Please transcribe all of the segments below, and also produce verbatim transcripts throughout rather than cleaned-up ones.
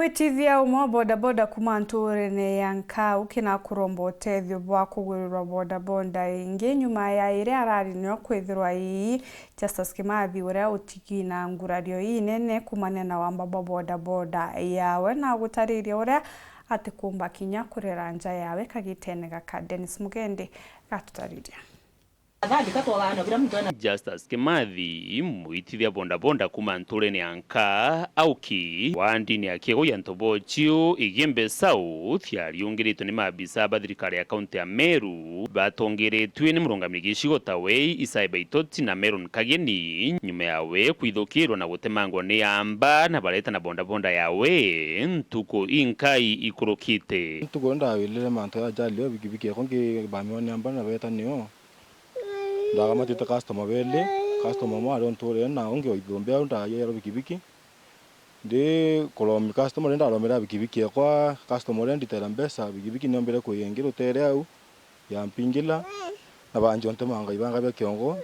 Mwitithia umwe wa bodaboda kuuma ntuurene ya Nkau kina kuromba utethio bwa kugwirirwa bodaboda ingi nyuma ya iria arari nio kwithirwa ii Justus Kimathi, uria utigina ngurario inene kuumania na wamba bwa bodaboda yawe, na gutariria uria atikumba kinya kurera nja yawe kagitene gaka. Dennis Mugendi gatutariria. Justus Kimathi, mwitithia bodaboda kuuma ntuurene ya Nka, auki, wa ndini ya Kigo ya Ntobochiu, Igembe South, yariungiritwe ni maabisa ba thirikari ya kaunti ya Meru, batongeretue ni murungamiri gicigo tawe Isaiah Baitoti na Meron Kageni, nyuma yawe kwithukirwa na gutemangwa ni amba na bareta na bodaboda yawe ntuku inkai ikurukite. Ntuku iria ndawirire mantu ya ajali ya bikibiki yakwa ngibamiwa ni amba na beta nio. Ndagamatite customer beli, customer umwe ari o ntuurene na ungi o ithumbia au ndayerwa bikibiki. Ndi kuromi customer uria ndaromera bikibiki ekwa, customer uria nditera mbeca, bikibiki niombire kuya ingi rutere au, yampingila, na banjia untemanga ibanga bia kiongo.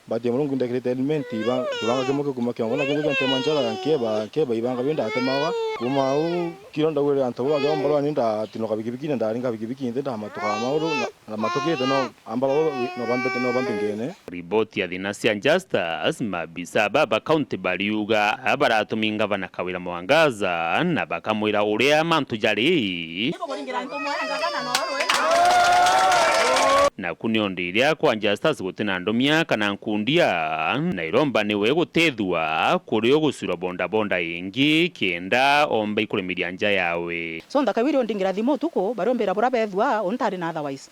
Mbatie Murungu ndekirite helmet, iba-, kibanga kimwe gikuma kiongo na kingi kiontema njara, nkieba, nkieba ibanga biu ndatemawa. Kuuma au, kiro ndagwire antu bau bakiomba rwani, ndatinuka bikibiki na ndaringa bikibiki nthi, ndamatuka mauru, na, na matukite no Amba bau no bambite, no bambingene. Riboti ya thina cia Justus, maabisa ba ba kaunti bariuga baratumi ngavana Kawira Mwangaza na bakamwira uria mantu jari. Naku ni ondi iria kwa Justus guti na ndumia kana nkundia, na iromba niwe gutethua kuri o gucura bodaboda ingi kenda omba ikuremeria nja yawe. So nthaka iu iri undingira thimu utuku, bari umbira bura bethua, uni ntari na otherwise.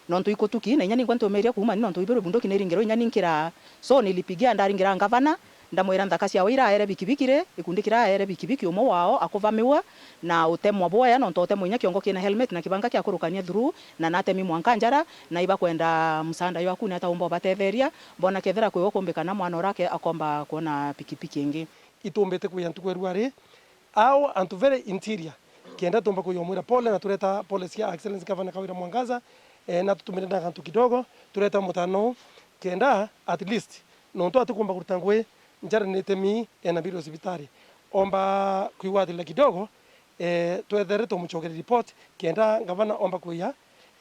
Nontu ikutuki, na inya ningwa ntumiria kuuma ni nontu iburu bunduki niringirwe inya ninkiraa. So nilipigia ndaringira ngavana, ndamwira nthaka ciawe iraere bikibiki ri, gikundi kiraere bikibiki umwe wao akuvamiwa na utemwa bwaya, nontu utemwa inya kiongo kina helmet na kibanga kia kurukania through, na natemi mwanka njara, na ibakwenda msaada jwaku ni ata umba ubatetheria, mbona kethira kwi gukumbikana mwana ura ake-, akomba kwona pikipiki ingi. Itumbite kwia ntuku erua ri, ao antu very interior, kenda tumba kuyomwira pole, na tureta pole cia Excellency Governor Kawira Mwangaza, eh, na tutumire na gantu kidogo, tureta mutano, kenda at least, nontu atikumba kuruta ngui, njara ni itemi, ena mbiri cibitari. Omba kwigwathirira kidogo, eh, twethere tumuchokere report, kenda ngavana omba kuya,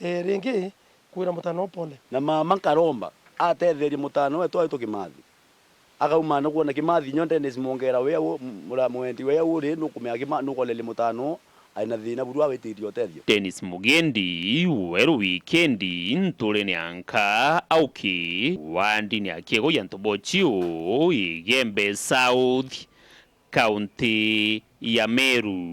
eh, ringi kwira mutano pole. Na mama nkaromba, atetherie mutano wetu aitwa Kimathi. Akauma na kuona Kimathi nyo Dennis Mwongera we au, mura mwendi we au ri, nukumea Kima-, nukoleria mutano, aina thina buru awitiria utethio. Dennis Mugendi, Weru Wikendi, nturene ya Nka, auki, wa ndini ya Kiego ya Ntobochiu, Igembe South, kaunti ya Meru.